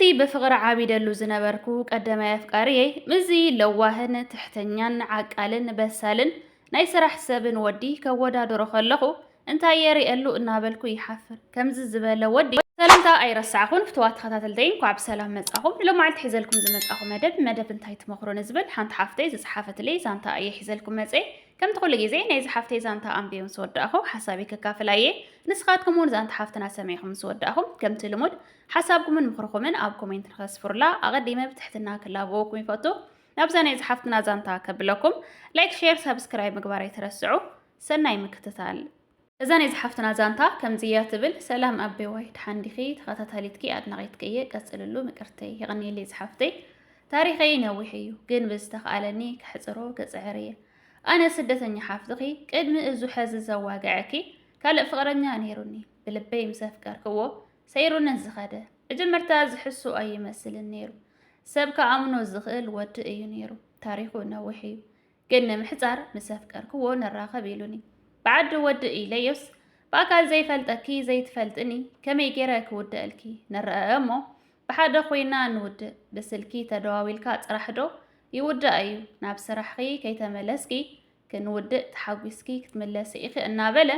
እቲ ብፍቕሪ ዓቢደሉ ዝነበርኩ ቀዳማይ ኣፍቃሪየይ፣ ምስዚ ለዋህን ትሕተኛን ዓቃልን በሳልን ናይ ስራሕ ሰብን ወዲ ከወዳድሮ ከለኹ፣ እንታይ እየ ርእየሉ እናበልኩ ይሓፍር። ከምዚ ዝበለ ወዲ። ሰላምታ ኣይረሳዕኹን ፍትዋት ተኸታተልተይ፣ እንኳዕ ብሰላም መጻኹም። ንሎማዓልቲ ሒዘልኩም ዝመጻኹ መደብ፣ መደብ እንታይ ትመኽሩኒ ዝብል፣ ሓንቲ ሓፍተይ ዝጸሓፈትለይ ዛንታ እየ ሒዘልኩም መጽየ። ከምቲ ኩሉ ግዜ ናይዚ ሓፍተይ ዛንታ ኣንብየ ምስ ወዳእኹ ሓሳበይ ከካፍላ እየ። ንስኻትኩም እውን ዛንታ ሓፍትና ሰሚዕኹም ምስ ወዳእኹም፣ ከምቲ ልሙድ ሓሳብኩምን ምኽርኹምን ኣብ ኮሜንት ንኸስፍሩላ ኣቐዲመ ብትሕትና ክላበወኩም ይፈቱ። ናብዛ ናይዚ ሓፍትና ዛንታ ከብለኩም፣ ላይክ፣ ሼር፣ ሳብስክራይብ ምግባር ኣይትረስዑ። ሰናይ ምክትታል። እዛ ናይዚ ሓፍትና ዛንታ ከምዚ እያ ትብል። ሰላም ኣቤዋይ፣ ደሓን ዲኺ? ተኸታታሊትኪ ኣድናቒትኪ እየ፣ ቀጽልሉ ምቅርተይ። የቐንየለይ ዝሓፍተይ። ታሪኸይ ነዊሕ እዩ፣ ግን ብዝተኻእለኒ ክሕጽሮ ክጽዕር እየ። ኣነ ስደተኛ ሓፍትኺ፣ ቅድሚ እዙ ሐዚ ዘዋግዐኪ ካልእ ፍቕረኛ ነይሩኒ። ብልበይ ምስ ኣፍቀርክዎ ሰይሩኒ ዝኸደ። መጀመርታ ዝሕሱ ኣይመስልን ነይሩ። ሰብ ክኣምኖ ዝኽእል ወዲ እዩ ነይሩ። ታሪኹ ነዊሕ እዩ። ግን ንምሕጻር ምስ ኣፍቀርክዎ ንራኸብ ኢሉኒ። ብዓዲ ወዲ ኢለዮስ፣ ብኣካል ዘይፈልጠኪ ዘይትፈልጥኒ፣ ከመይ ገይረ ክውድአልኪ? ንረአ እሞ ብሓደ ኮይና ንውድእ። ብስልኪ ተደዋዊልካ ጥራሕ ዶ ይውዳእ እዩ? ናብ ስራሕኺ ከይተመለስኪ ክንውድእ ተሓጒስኪ ክትምለሲ ኢኺ እናበለ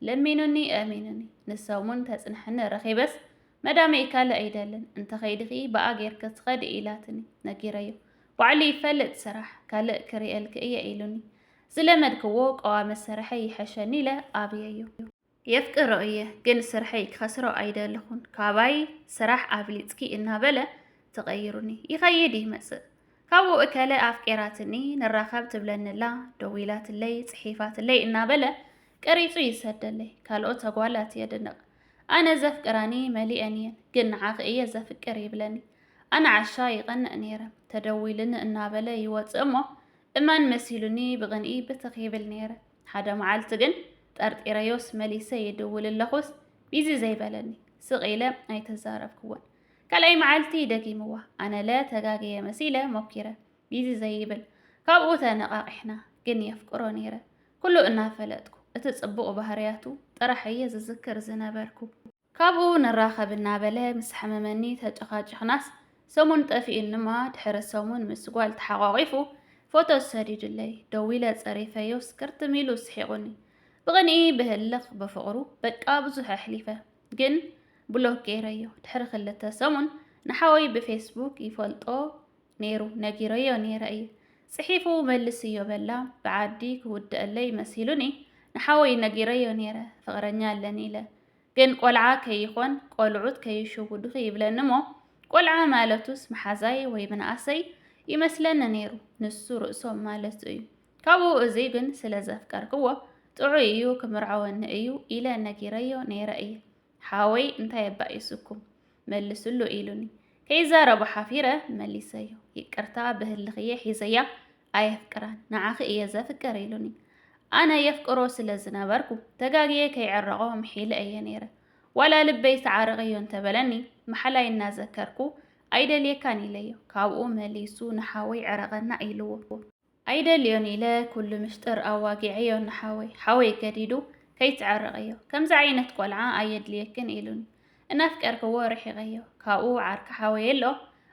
ለሚኑኒ፣ ኣእሚኑኒ። ንሰሙን ተጽንሐኒ ረኺበስ፣ መዳመይ ካልእ ኣይደልን፣ እንተኸይድኺ ብኣ ጌርኪ ትኸዲ ኢላትኒ፣ ነጊረዮ። ባዕሉ ይፈልጥ ስራሕ፣ ካልእ ክርእየልኪ እየ ኢሉኒ። ዝለመድክዎ ቀዋሚ ስርሐይ ይሐሸኒ ኢለ ኣብየዮ። የፍቅሮ እየ፣ ግን ስርሐይ ክኸስሮ ኣይደለኹን። ካባይ ስራሕ ኣብሊጽኪ እናበለ ተቐይሩኒ። ይኸይድ ይመጽእ። ካብኡ እከለ ኣፍቂራትኒ፣ ንራኸብ ትብለኒ ኣላ፣ ደዊላትለይ፣ ጽሒፋትለይ እናበለ ቀሪጹ ይሰደለይ። ካልኦት ኣጓላት የድንቕ። ኣነ ዘፍቅራኒ መሊአን እየን፣ ግን ንዓኺ እየ ዘፍቅር ይብለኒ። ኣነ ዓሻ ይቐንእ ነይረ። ተደዊልኒ እናበለ ይወጽእ እሞ፣ እማን መሲሉኒ ብቕንኢ ብትኽ ይብል ነይረ። ሓደ መዓልቲ ግን ጠርጢረዮስ መሊሰ ይድውል ኣለኹስ ቢዚ ዘይበለኒ። ስቕ ኢለ ኣይተዛረብክዎን። ካልኣይ መዓልቲ ደጊምዋ። ኣነለ ተጋግየ መሲለ ሞኪረ። ቢዚ ዘይብል። ካብኡ ተነቓቒሕና። ግን የፍቅሮ ነይረ። ኩሉ እናፈለጥኩ። እቲ ጽቡቕ ባህርያቱ ጥራሕ እየ ዝዝክር ዝነበርኩ። ካብኡ ንራኸብ እናበለ ምስ ሓመመኒ ተጨኻጭኽናስ፣ ሰሙን ጠፊኡንማ ድሕሪ ሰሙን ምስ ጓል ተሓቋቒፉ ፎቶ ሰዲዱለይ። ደዊለ ጸሪፈዮስ ክርትም ኢሉ ስሒቑኒ። ብቕንኢ ብህልኽ ብፍቕሩ በቃ ብዙሕ ኣሕሊፈ። ግን ብሎክ ገይረዮ። ድሕሪ ክልተ ሰሙን ንሓወይ ብፌስቡክ ይፈልጦ ነይሩ፣ ነጊረዮ ነይረ እየ። ጽሒፉ መልስዮ በላ፣ ብዓዲ ክውድአለይ መሲሉኒ ንሓወይ ነጊረዮ ነይረ፣ ፍቕረኛ ኣለኒ ኢለ። ግን ቆልዓ ከይኾን ቆልዑት ከይሽውዱኺ ይብለኒ እሞ፣ ቆልዓ ማለቱስ መሓዛይ ወይ መናእሰይ ይመስለኒ ነይሩ፣ ንሱ ርእሶም ማለቱ እዩ። ካብኡ እዚ ግን ስለ ዘፍቀርክዎ ጥዑይ እዩ፣ ክምርዐወኒ እዩ ኢለ ነጊረዮ ነይረ እየ። ሓወይ እንታይ ኣባኢሱኩም? መልስሉ ኢሉኒ። ከይዛረቡ ሓፊረ መሊሰዮ። ይቅርታ ብህልኽየ ሒዘያ ኣየፍቅራን፣ ንዓኺ እየ ዘፍቅር ኢሉኒ። ኣነ የፍቅሮ ስለ ዝነበርኩ ተጋግየ ከይዕረቖ ምሒለ እየ ነይረ። ዋላ ልበይ ተዓረቕዮ እንተበለኒ፣ መሓላይ እናዘከርኩ ኣይደልየካን ኢለዮ። ካብኡ መሊሱ ንሓወይ ዕረቐና ኢልዎ። ኣይደልዮን ኢለ ኩሉ ምሽጥር ኣዋጊዐዮ ንሓወይ። ሓወይ ገዲዱ ከይትዕረቐዮ። ከምዚ ዓይነት ቆልዓ ኣየድልየክን ኢሉኒ። እናፍቀርክዎ ርሒቐዮ። ካብኡ ዓርኪ ሓወይ ኣሎ፣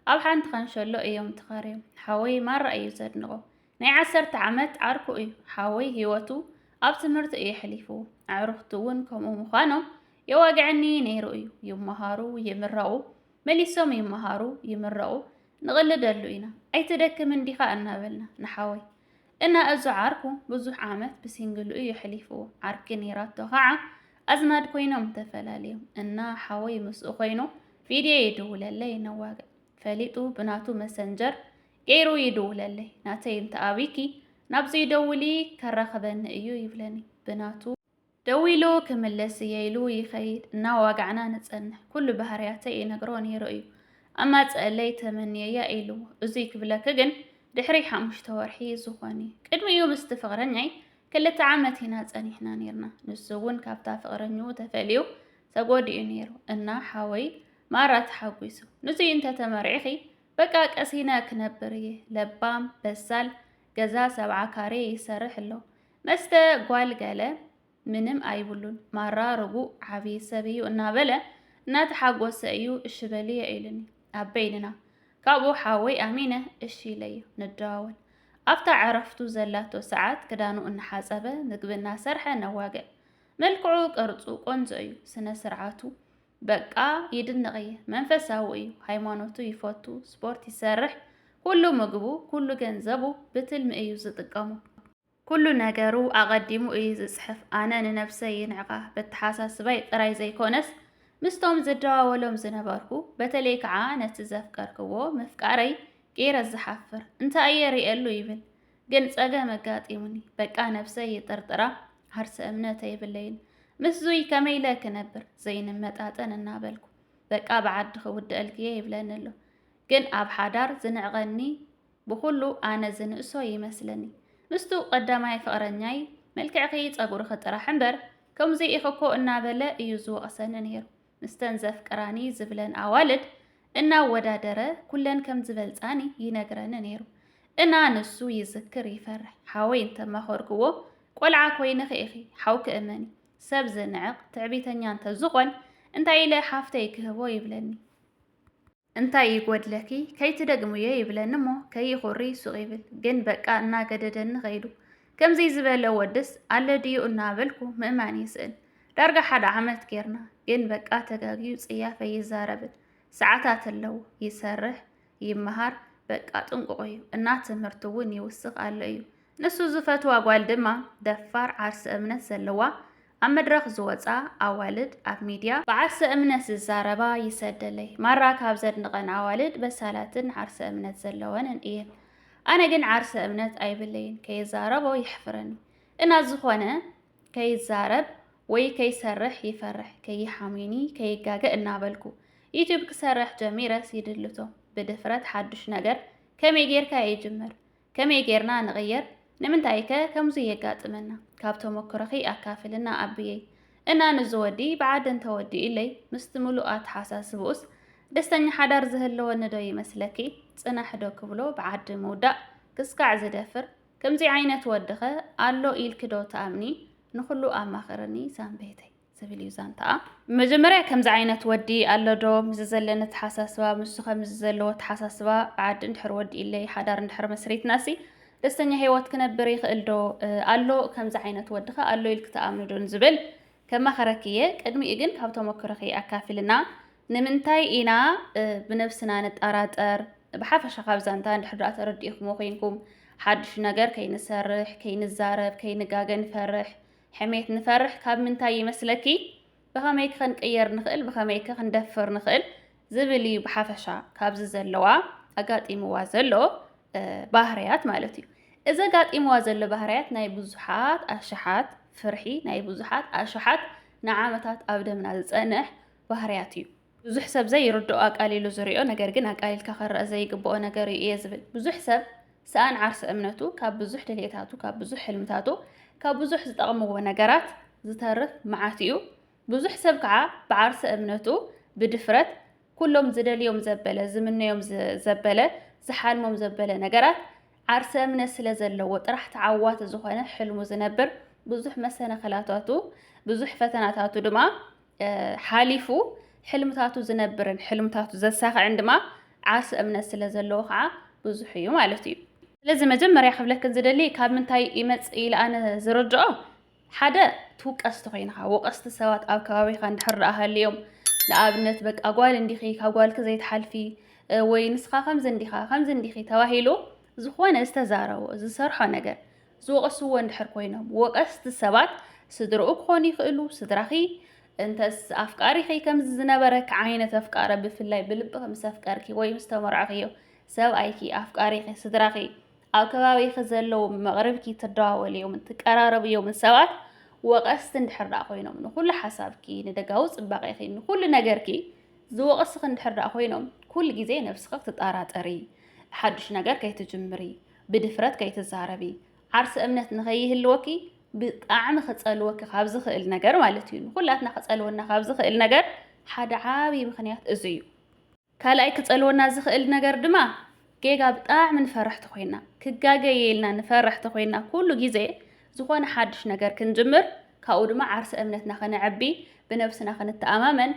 ኣብ ሓንቲ ካንሸሎ እዮም ተኻርዮም። ሓወይ ማራ እዩ ዘድንቖ። ናይ ዓሰርተ ዓመት ዓርኩ እዩ። ሓወይ ህይወቱ ኣብ ትምህርቲ እዩ ኣሕሊፍዎ። ኣዕሩኽቱ እውን ከምኡ ምዃኖም የዋግዐኒ ነይሩ እዩ። ይመሃሩ፣ ይምረቑ፣ መሊሶም ይመሃሩ፣ ይምረቑ፣ ንቕልደሉ ኢና። ኣይትደክምን ዲኻ እናበልና ንሓወይ። እና እዚ ዓርኩ ብዙሕ ዓመት ብሲንግሉ እዩ ኣሕሊፍዎ። ዓርኪ ነይራቶ ኸዓ ኣዝማድ ኮይኖም ተፈላልዮም። እና ሓወይ ምስኡ ኮይኑ ቪድዮ ይድውለለይ ነዋግዕ። ፈሊጡ ብናቱ መሰንጀር ገይሩ ይድውለለይ። ናተይ እንተኣብይኪ ናብዙይ ደውሊ ከራኽበኒ እዩ ይብለኒ። ብናቱ ደዊሉ ክምለስ እየ ኢሉ ይኸይድ። እናዋጋዕና ንጸንሕ። ኩሉ ባህርያተይ ይነግሮ ነይሩ እዩ። ኣማጽኣለይ ተመንየያ ኢልዎ። እዙይ ክብለኪ ግን ድሕሪ ሓሙሽተ ወርሒ ዝኾን እዩ። ቅድሚኡ ምስቲ ፍቕረኛይ ክልተ ዓመት ኢና ጸኒሕና ነይርና። ንሱ እውን ካብታ ፍቕረኝኡ ተፈልዩ ተጎዲኡ ነይሩ። እና ሓወይ ማራ ተሓጒሱ። ንዙይ እንተተመርዒኺ በቃ ቀሲነ ክነብር እየ። ለባም፣ በሳል፣ ገዛ ሰብዓ ካሬ ይሰርሕ ኣሎ። መስተ ጓል ገለ ምንም ኣይብሉን። ማራ ርጉእ ዓብዪ ሰብ እዩ እናበለ እናተሓጎሰ እዩ እሺ በልዮ ኢሉኒ። ኣብ በይንና። ካብኡ ሓወይ ኣሚነ እሺ ኢለዮ፣ ንደዋወል። ኣብታ ዕረፍቱ ዘላቶ ሰዓት ክዳኑ እናሓጸበ፣ ምግቢ እናሰርሐ ነዋግዕ። መልክዑ ቅርጹ ቆንጆ እዩ፣ ስነ ስርዓቱ በቃ ይድነቕ እየ። መንፈሳዊ እዩ፣ ሃይማኖቱ ይፈቱ፣ ስፖርት ይሰርሕ። ኩሉ ምግቡ፣ ኩሉ ገንዘቡ ብትልሚ እዩ ዝጥቀሞ። ኩሉ ነገሩ ኣቐዲሙ እዩ ዝጽሕፍ። ኣነ ንነብሰይ ይንዕቓ፣ በተሓሳስባይ ጥራይ ዘይኮነስ ምስቶም ዝደዋወሎም ዝነበርኩ፣ በተለይ ከዓ ነቲ ዘፍቀርክዎ ምፍቃረይ ገይረ ዝሓፍር። እንታይ እየ ርእየሉ ይብል። ግን ጸገም ኣጋጢሙኒ። በቃ ነብሰይ ይጥርጥራ፣ ዓርሰ እምነት ኣይብለይን። ምስ ዙይ ከመይ ኢለ ክነብር? ዘይንመጣጠን እናበልኩ፣ በቃ ብዓዲ ክውድኣልክየ ይብለኒ ኣሎ። ግን ኣብ ሓዳር ዝንዕቐኒ ብኹሉ ኣነ ዝንእሶ ይመስለኒ። ምስቱ ቀዳማይ ፍቕረኛይ፣ "መልክዕኺ ጸጉርኺ ጥራሕ እምበር ከምዚ ኢኺ እኮ" እናበለ እዩ ዝወቕሰኒ ነይሩ። ምስተን ዘፍቅራኒ ዝብለን ኣዋልድ እናወዳደረ ኩለን ከም ዝበልጻኒ ይነግረኒ ነይሩ። እና ንሱ ይዝክር ይፈርሕ። ሓወይ እንተማኸርክዎ፣ "ቆልዓ ኮይንኺ ኢኺ፣ ሓውኪ እመኒ። ሰብ ዝንዕቕ ትዕቢተኛ እንተዝኾን እንታይ ኢለ ሓፍተይ ክህቦ?" ይብለኒ። "እንታይ ይጎድለኪ? ከይትደግምዮ" ይብለኒ እሞ ከይኹሪ ሱቕ ይብል። ግን በቃ እናገደደኒ ኸይዱ። ከምዚ ዝበለ ወድስ ኣሎ ድዩ እናበልኩ ምእማን ይስእን። ዳርጋ ሓደ ዓመት ጌርና። ግን በቃ ተጋግዩ ጽያፍ ኣይዛረብን። ሰዓታት ኣለዎ። ይሰርሕ፣ ይመሃር፣ በቃ ጥንቁቕ እዩ። እና ትምህርቱ እውን ይውስኽ ኣሎ እዩ። ንሱ ዝፈትዋ ጓል ድማ ደፋር፣ ዓርሰ እምነት ዘለዋ፣ ኣብ መድረኽ ዝወጻ ኣዋልድ፣ ኣብ ሚድያ ብዓርሰ እምነት ዝዛረባ ይሰደለይ። ማራ ካብ ዘድንቐን ኣዋልድ በሳላትን ዓርሰ እምነት ዘለወንን እየን። ኣነ ግን ዓርሰ እምነት ኣይብለይን፣ ከይዛረቦ የሕፍረኒ። እና ዝኾነ ከይዛረብ ወይ ከይሰርሕ ይፈርሕ፣ ከይሓምዩኒ፣ ከይጋገ እናበልኩ። ዩቱብ ክሰርሕ ጀሚረስ ይድልቶ። ብድፍረት ሓዱሽ ነገር ከመይ ጌርካ ይጅምር? ከመይ ጌርና ንቕየር? ንምንታይከ ከምዚ የጋጥመና? ካብ ተመክሮኺ ኣካፍልና ኣቢየይ። እና ንዚ ወዲ ብዓዲ እንተወዲኡለይ ምስቲ ምሉእ ኣተሓሳስብኡስ ደስተኛ ሓዳር ዝህልወኒ ዶ ይመስለኪ? ጽናሕ ዶ ክብሎ ብዓዲ ምውዳእ ክስካዕ ዝደፍር ከምዚ ዓይነት ወድኸ ኣሎ ኢልኪ ዶ ትኣምኒ? ንኹሉ ኣማኽርኒ ሳምቤተይ። ዝብል እዩ ዛንታኣ። መጀመርያ ከምዚ ዓይነት ወዲ ኣሎ ዶ? ምስዚ ዘለኒ ኣተሓሳስባ፣ ምስሱ ከምዚ ዘለዎ ኣተሓሳስባ ብዓዲ እንድሕር ወዲእለይ፣ ሓዳር እንድሕር መስሪትናሲ ደስተኛ ህይወት ክነብር ይኽእል ዶ? እ፣ ኣሎ ከምዚ ዓይነት ወዲ ኸ ኣሎ ኢልኪ ትኣምኒ ዶ ንዝብል ከማኸረኪ እየ። ቅድሚኡ ግን ካብ ተመክሮኺ ኣካፍልና። ንምንታይ ኢና፣ እ፣ ብነብስና ንጠራጠር? ብሓፈሻ ካብ ዛንታ እንድሕር ደኣ ተረዲእኩሞ ኮይንኩም፣ ሓድሽ ነገር ከይንሰርሕ፣ ከይንዛረብ፣ ከይንጋገ ንፈርሕ። ሕሜት ንፈርሕ ካብ ምንታይ ይመስለኪ? ብኸመይ ከ ክንቅየር ንኽእል? ብኸመይ ከ ክንደፍር ንኽእል? ዝብል እዩ ብሓፈሻ ካብዚ ዘለዋ ኣጋጢምዋ ዘሎ፣ እ፣ ባህርያት ማለት እዩ። እዚ ኣጋጢምዋ ዘሎ ባህርያት ናይ ብዙሓት ኣሽሓት ፍርሒ፣ ናይ ብዙሓት ኣሽሓት ንዓመታት ኣብ ደምና ዝጸንሕ ባህርያት እዩ። ብዙሕ ሰብ ዘይርድኦ ኣቃሊሉ ዝሪኦ፣ ነገር ግን ኣቃሊልካ ክረኣ ዘይግብኦ ነገር እዩ እየ ዝብል። ብዙሕ ሰብ ሰኣን ዓርሰ እምነቱ ካብ ብዙሕ ድሌታቱ፣ ካብ ብዙሕ ሕልምታቱ፣ ካብ ብዙሕ ዝጠቕምዎ ነገራት ዝተርፍ መዓት እዩ። ብዙሕ ሰብ ከዓ ብዓርሰ እምነቱ ብድፍረት ኩሎም ዝደልዮም ዘበለ፣ ዝምነዮም ዘ-፣ ዘበለ፣ ዝሓልሞም ዘበለ ነገራት ዓርሰ እምነት ስለ ዘለዎ ጥራሕ ተዓዋቲ ዝኾነ ሕልሙ ዝነብር፣ ብዙሕ መሰናኽላታቱ፣ ብዙሕ ፈተናታቱ ድማ፣ እ፣ ሓሊፉ ሕልምታቱ ዝነብርን ሕልምታቱ ዘሳኽዕን ድማ ዓርሰ እምነት ስለ ዘለዎ ከዓ ብዙሕ እዩ ማለት እዩ። ስለዚ መጀመርያ ክብለክን ዝደሊ ካብ ምንታይ ይመጽእ ኢለ ኣነ ዝርድኦ፣ ሓደ ትውቀስ ተኾይንኻ፣ ወቀስቲ ሰባት ኣብ ከባቢኻ እንድሕር ደኣ ሃልዮም፣ ንኣብነት በቃ ጓል እንዲኺ፣ ካብ ጓልኪ ዘይትሓልፊ፣ እ፣ ወይ ንስኻ ከምዚ እንዲኻ፣ ከምዚ እንዲኺ ተባሂሉ ዝኾነ ዝተዛረቦ፣ ዝሰርሖ ነገር ዝወቐስዎ እንድሕር ኮይኖም፣ ወቐስቲ ሰባት ስድርኡ ክኾኑ ይኽእሉ፣ ስድራኺ፣ እንተስ ኣፍቃሪኺ ከምዚ ዝነበረኪ ዓይነት ኣፍቃረ፣ ብፍላይ ብልብኺ ምስ ኣፍቀርኪ ወይ ምስ ተመርዓኽዮ ሰብኣይኪ፣ ኣፍቃሪኺ፣ ስድራኺ፣ ኣብ ከባቢኺ ዘለዉ መቕርብኪ ትደዋወልዮምን ትቀራረብዮምን ሰባት ወቐስቲ እንድሕር ደኣ ኮይኖም፣ ንኹሉ ሓሳብኪ፣ ንደጋዊ ጽባቐኺ፣ ንኹሉ ነገርኪ ዝወቐስኺ እንድሕር ደኣ ኮይኖም፣ ኩሉ ግዜ ነብስኺ ክትጠራጠሪ፣ ሓድሽ ነገር ከይትጅምሪ፣ ብድፍረት ከይትዛረቢ፣ ዓርሰ እምነት ንኸይህልወኪ ብጣዕሚ ክጸልወኪ ካብ ዝኽእል ነገር ማለት እዩ። ንኹላትና ክጸልወና ካብ ዝኽእል ነገር ሓደ ዓቢ ምኽንያት እዚ እዩ። ካልኣይ ክጸልወና ዝኽእል ነገር ድማ ጌጋ ብጣዕሚ ንፈርሕ ተኾይና፣ ክጋገ እየ ኢልና ንፈርሕ ተኾይና፣ ኩሉ ግዜ ዝኾነ ሓድሽ ነገር ክንጅምር፣ ካብኡ ድማ ዓርሰ እምነትና ከነዕቢ፣ ብነብስና ክንተኣማመን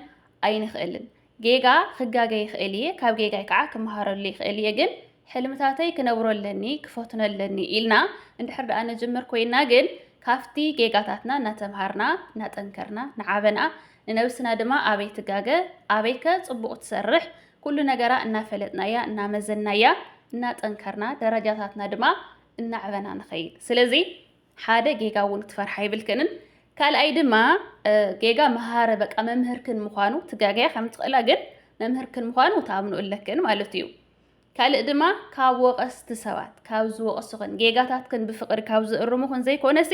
ኣይንኽእልን። ጌጋ ክጋገ ይኽእል እየ፣ ካብ ጌጋይ ከዓ ክመሃረሉ ይኽእል እየ፣ ግን ሕልምታተይ ክነብሮ ኣለኒ፣ ክፈትኖ ኣለኒ ኢልና እንድሕር ደኣ ንጅምር ኮይና ግን ካብቲ ጌጋታትና እናተምሃርና እናጠንከርና ንዓበና ንነብስና ድማ ኣበይ ትጋገ ኣበይከ ጽቡቕ ትሰርሕ ኩሉ ነገራ እናፈለጥናያ እናመዘናያ እናጠንከርና ደረጃታትና ድማ እናዕበና ንኸይድ። ስለዚ ሓደ ጌጋ እውን ክትፈርሓ ይብልክንን። ካልኣይ ድማ ጌጋ መሃረ በቃ መምህርክን ምዃኑ ትጋገያ ከም ትኽእላ ግን መምህርክን ምዃኑ ተኣምኑ ኣለክን ማለት እዩ። ካልእ ድማ ካብ ወቐስቲ ሰባት ካብ ዝወቕሱኽን ጌጋታትክን ብፍቕሪ ካብ ዝእርሙኽን ዘይኮነሲ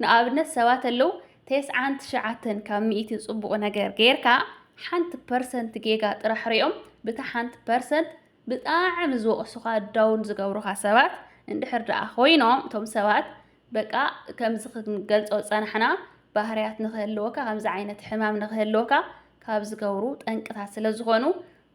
ንኣብነት ሰባት ኣለዉ ተስዓን ትሽዓተን ካብ ሚእቲ ጽቡቕ ነገር ጌርካ ሓንቲ ፐርሰንት ጌጋ ጥራሕ ሪኦም ብታ ሓንቲ ፐርሰንት ብጣዕሚ ዝወቕሱኻ ዳውን ዝገብሩኻ ሰባት እንድሕር ደኣ ኮይኖም እቶም ሰባት በቃ ከምዚ ክንገልጾ ዝጸናሕና ባህርያት ንኽህልወካ ከምዚ ዓይነት ሕማም ንኽህልወካ ካብ ዝገብሩ ጠንቅታት ስለ ዝኾኑ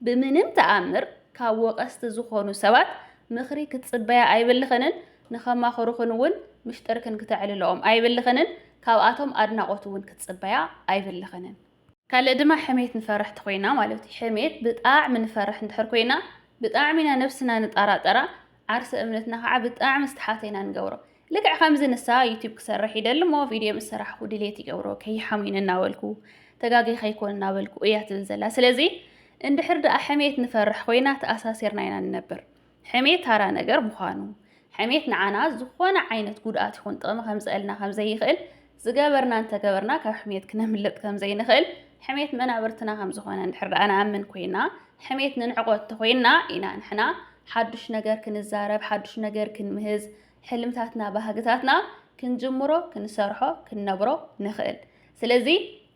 ብምንም ተኣምር ካብ ወቐስቲ ዝኾኑ ሰባት ምኽሪ ክትጽበያ ኣይብልኽንን ንኸማኽሩኽን እውን ምሽጥርክን ክተዕልለኦም ኣይብልኽንን ካብኣቶም ኣድናቖት እውን ክትጽበያ ኣይብልኽንን። ካልእ ድማ ሕሜት ንፈርሕ ተኮይና ማለት እዩ። ሕሜት ብጣዕሚ ንፈርሕ እንድሕር ኮይና ብጣዕሚ ኢና ነብስና ንጠራጠራ፣ ዓርሰ እምነትና ከዓ ብጣዕሚ ዝተሓተ ኢና ንገብሮ። ልክዕ ከምዚ ንሳ ዩቲብ ክሰርሕ ይደሊ እሞ ቪድዮ ምስ ሰራሕኩ ድሌት ይገብሮ ከይሓሙኒ እናበልኩ ተጋጊ ከይኮን እናበልኩ እያ ትብል ዘላ። ስለዚ እንድሕር ደኣ ሕሜት ንፈርሕ ኮይና ተኣሳሲርና ኢና ንነብር። ሕሜት ታራ ነገር ምዃኑ፣ ሕሜት ንዓና ዝኾነ ዓይነት ጉድኣት ይኹን ጥቕሚ ከምጽእልና ከምዘይኽእል ዝገበርና እንተገበርና ካብ ሕሜት ክነምልጥ ከምዘይንኽእል ሕሜት መናብርትና ከምዝኾነ እንድሕር ደኣ ንኣምን ኮይና ሕሜት ንንዕቆ እንተኾይንና ኢና ንሕና ሓዱሽ ነገር ክንዛረብ ሓዱሽ ነገር ክንምህዝ ሕልምታትና ባህግታትና ክንጅምሮ ክንሰርሖ ክንነብሮ ንኽእል። ስለዚ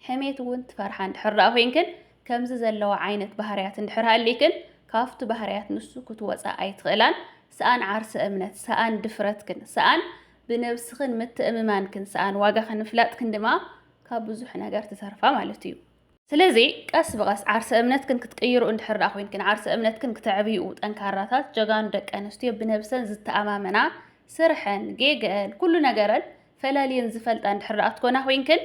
ሕሜት እውን ትፈርሓ እንድሕር ደኣ ኮይንክን ከምዚ ዘለዋ ዓይነት ባህርያት እንድሕር ሃሊክን ካብቲ ባህርያት ንሱ ክትወፃ ኣይትኽእላን። ሰኣን ዓርሰ እምነት፣ ሰኣን ድፍረትክን፣ ሰኣን ብነብስኽን ምትእምማንክን፣ ሰኣን ዋጋኽን ምፍላጥክን ድማ ካብ ብዙሕ ነገር ትተርፋ ማለት እዩ። ስለዚ ቀስ ብቐስ ዓርሰ እምነትክን ክትቅይሩ እንድሕር ደኣ ኮይንክን፣ ዓርሰ እምነትክን ክተዕብይኡ፣ ጠንካራታት ጀጋኑ ደቂ ኣንስትዮ ብነብሰን ዝተኣማመና፣ ስርሐን፣ ጌገአን፣ ኩሉ ነገረን ፈላልየን ዝፈልጣ እንድሕር ደኣ ትኮና ኮይንክን፣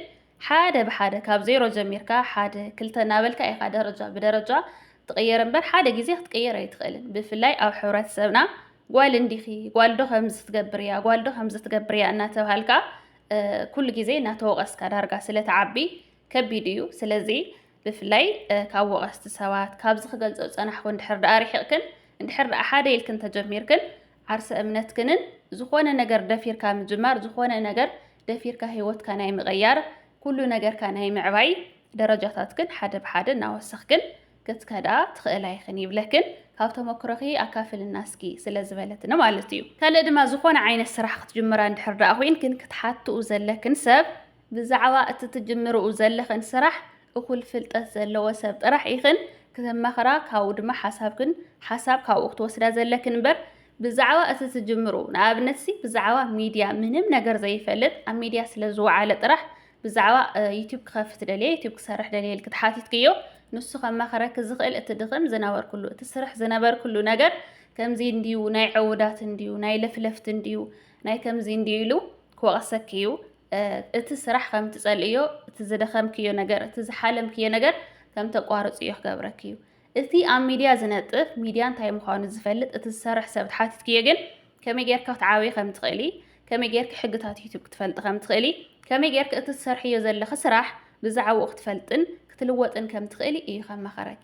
ሓደ ብሓደ ካብ ዜሮ ጀሚርካ ሓደ ክልተ እናበልካ ኢኻ ደረጃ ብደረጃ ትቕየር እምበር ሓደ ግዜ ክትቅየር ኣይትኽእልን። ብፍላይ ኣብ ሕብረተሰብና ጓል እንዲኺ፣ ጓል ዶ ከምዚ ትገብር እያ፣ ጓል ዶ ከምዚ ትገብር እያ እናተብሃልካ ኩሉ ግዜ እናተወቐስካ ዳርጋ ስለ ትዓቢ ከቢድ እዩ። ስለዚ ብፍላይ ካብ ወቐስቲ ሰባት ካብዚ ክገልጾ ዝጸናሕኩ እንድሕር ደኣ ርሒቕክን እንድሕር ደኣ ሓደ ኢልክን ተጀሚርክን ዓርሰ እምነትክንን ዝኾነ ነገር ደፊርካ ምጅማር ዝኾነ ነገር ደፊርካ ህይወትካ ናይ ምቕያር ኩሉ ነገርካ ናይ ምዕባይ ደረጃታትክን ሓደ ብሓደ እናወሰኽክን ክትከዳ ትኽእላ ኢኽን ይብለክን ካብ ተመክሮኺ ኣካፍልና እስኪ ስለ ዝበለትኒ ማለት እዩ። ካልእ ድማ ዝኾነ ዓይነት ስራሕ ክትጅምራ እንድሕር ደኣ ኮይንክን ክትሓትኡ ዘለክን ሰብ ብዛዕባ እቲ ትጅምርኡ ዘለኽን ስራሕ እኹል ፍልጠት ዘለዎ ሰብ ጥራሕ ኢኽን ክተማኽራ ካብኡ ድማ ሓሳብክን ሓሳብ ካብኡ ክትወስዳ ዘለክን እምበር ብዛዕባ እቲ ትጅምሩ ንኣብነት ሲ ብዛዕባ ሚድያ ምንም ነገር ዘይፈልጥ ኣብ ሚድያ ስለ ዝወዓለ ጥራሕ ብዛዕባ ዩቲብ ክኸፍት ደልየ ዩቲብ ክሰርሕ ደልየ ኢልኪ ተሓቲትክዮ ንሱ ከማኸረኪ ዝኽእል እቲ ድኽም ዝነበርኩሉ እቲ ስርሕ ዝነበርኩሉ ነገር ከምዚ እንድዩ ናይ ዕውዳት እንድዩ ናይ ለፍለፍቲ እንድዩ ናይ ከምዚ እንድዩ ኢሉ ክወቕሰኪ እዩ እቲ ስራሕ ከም ትጸልእዮ እቲ ዝደኸምክዮ ነገር እቲ ዝሓለምክዮ ነገር ከም ተቋርጽዮ ክገብረኪ እዩ እቲ ኣብ ሚድያ ዝነጥፍ ሚድያ እንታይ ምዃኑ ዝፈልጥ እቲ ዝሰርሕ ሰብ ተሓቲትክዮ ግን ከመይ ጌርካ ክትዓብዪ ከም ትኽእሊ፣ ከመይ ጌርኪ ሕግታት ዩቱብ ክትፈልጢ ከም ትኽእሊ፣ ከመይ ጌርኪ እቲ ትሰርሕዮ ዘለኺ ስራሕ ብዛዕባኡ ክትፈልጥን ክትልወጥን ከም ትኽእሊ እዩ ከማኸረኪ።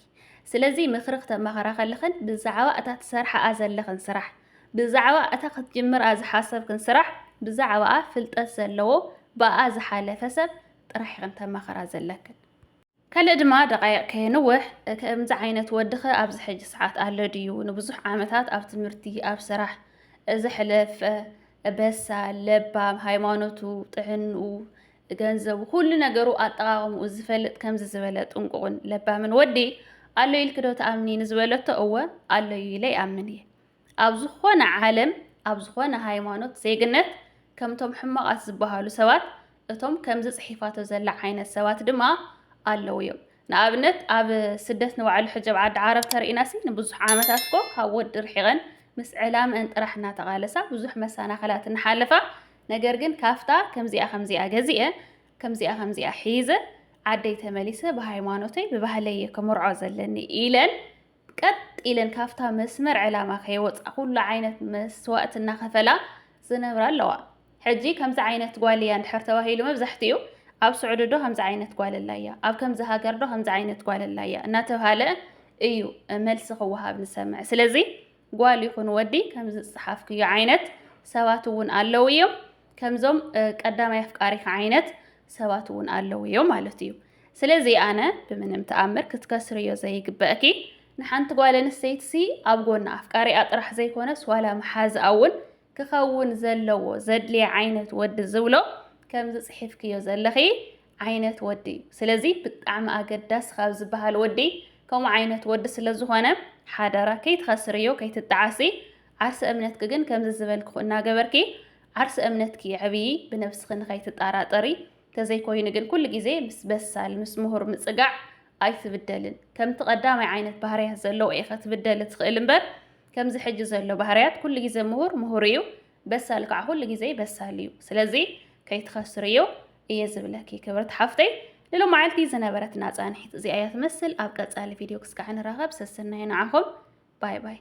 ስለዚ ምኽሪ ክተማኸራ ከለኽን ብዛዕባ እታ ትሰርሓኣ ዘለኽን ስራሕ፣ ብዛዕባ እታ ክትጅምርኣ ዝሓሰብክን ስራሕ ብዛዕባኣ ፍልጠት ዘለዎ ብኣኣ ዝሓለፈ ሰብ ጥራሕ ኢኽን ተማኸራ ዘለክን። ካልእ ድማ ደቓይቕ ከየንውሕ፣ ከምዚ ዓይነት ወድኸ ኣብዚ ሕጂ ሰዓት ኣሎ ድዩ? ንብዙሕ ዓመታት ኣብ ትምህርቲ፣ ኣብ ስራሕ ዘሕለፈ፣ በሳል፣ ለባም፣ ሃይማኖቱ፣ ጥዕንኡ፣ ገንዘቡ፣ ኩሉ ነገሩ ኣጠቓቕምኡ ዝፈልጥ ከምዚ ዝበለ ጥንቁቕን ለባምን ወዲ ኣሎ ኢልኪ ዶ ትኣምኒ ንዝበለቶ፣ እወ ኣሎ እዩ ኢለ ይኣምን እየ። ኣብ ዝኾነ ዓለም፣ ኣብ ዝኾነ ሃይማኖት፣ ዜግነት፣ ከምቶም ሕማቓት ዝበሃሉ ሰባት፣ እቶም ከምዚ ጽሒፋቶ ዘላ ዓይነት ሰባት ድማ ኣለዉ እዮም። ንኣብነት፣ ኣብ ስደት ንባዕሉ ሕጂ ኣብ ዓዲ ዓረብ ተርኢናሲ ንብዙሕ ዓመታት እኮ ካብ ወዲ ርሒቐን ምስ ዕላምአን ጥራሕ እናተቓለሳ ብዙሕ መሰናኸላት እናሓለፋ፣ ነገር ግን ካፍታ ከምዚኣ ከምዚኣ ገዚኤ፣ ከምዚኣ ከምዚኣ ሒዘ፣ ዓደይ ተመሊሰ ብሃይማኖተይ ብባህለይ እየ ከመርዖ ዘለኒ ኢለን ቀጥ ኢለን ካብታ መስመር ዕላማ ከይወፃ ኩሉ ዓይነት መስዋእቲ እናኸፈላ ዝነብራ ኣለዋ። ሕጂ ከምዚ ዓይነት ጓል እያ እንድሕር ተባሂሉ መብዛሕትኡ ኣብ ስዑዲ ዶ ከምዚ ዓይነት ጓል ኣላ እያ፣ ኣብ ከምዚ ሃገር ዶ ከምዚ ዓይነት ጓል ኣላ እያ እናተባሃለ እዩ መልሲ ክወሃብ ንሰምዕ። ስለዚ ጓል ይኹን ወዲ ከምዚ ዝፀሓፍክዮ ዓይነት ሰባት እውን ኣለዉ እዮም። ከምዞም ቀዳማይ ኣፍቃሪኻ ዓይነት ሰባት እውን ኣለዉ እዮም ማለት እዩ። ስለዚ ኣነ ብምንም ተኣምር ክትከስርዮ ዘይግበእኪ ንሓንቲ ጓል ኣንስተይትሲ ኣብ ጎና ኣፍቃሪኣ ጥራሕ ዘይኮነስ ዋላ መሓዝኣ እውን ክኸውን ዘለዎ ዘድልየ ዓይነት ወዲ ዝብሎ ከምዚ ፅሒፍክዮ ዘለኺ ዓይነት ወዲ እዩ። ስለዚ ብጣዕሚ ኣገዳሲ ካብ ዝበሃል ወዲ ከምኡ ዓይነት ወዲ ስለ ዝኾነ ሓደራ ከይትኸስርዮ ከይትጠዓሲ። ዓርሰ እምነትኪ ግን ከምዚ ዝበልክኹ እናገበርኪ ዓርሰ እምነትኪ የዕብዪ፣ ብነብስኺ ንኸይትጠራጠሪ። ተዘይኮይኑ ግን ኩሉ ግዜ ምስ በሳል ምስ ምሁር ምጽጋዕ ኣይትብደልን። ከምቲ ቀዳማይ ዓይነት ባህርያት ዘለዎ ኢኸ ትብደሊ ትኽእል እምበር ከምዚ ሕጂ ዘሎ ባህርያት ኩሉ ግዜ ምሁር ምሁር እዩ፣ በሳል ከዓ ኩሉ ግዜ በሳል እዩ። ስለዚ ከይትኸስርዮ እየ ዝብለኪ ክብርቲ ሓፍተይ። ንሎማዓልቲ ዝነበረትና ፃንሒት እዚኣ እያ ትመስል። ኣብ ቀፃሊ ቪድዮ ክስካዕ ንራኸብ። ሰሰናየ ንዓኹም። ባይ ባይ።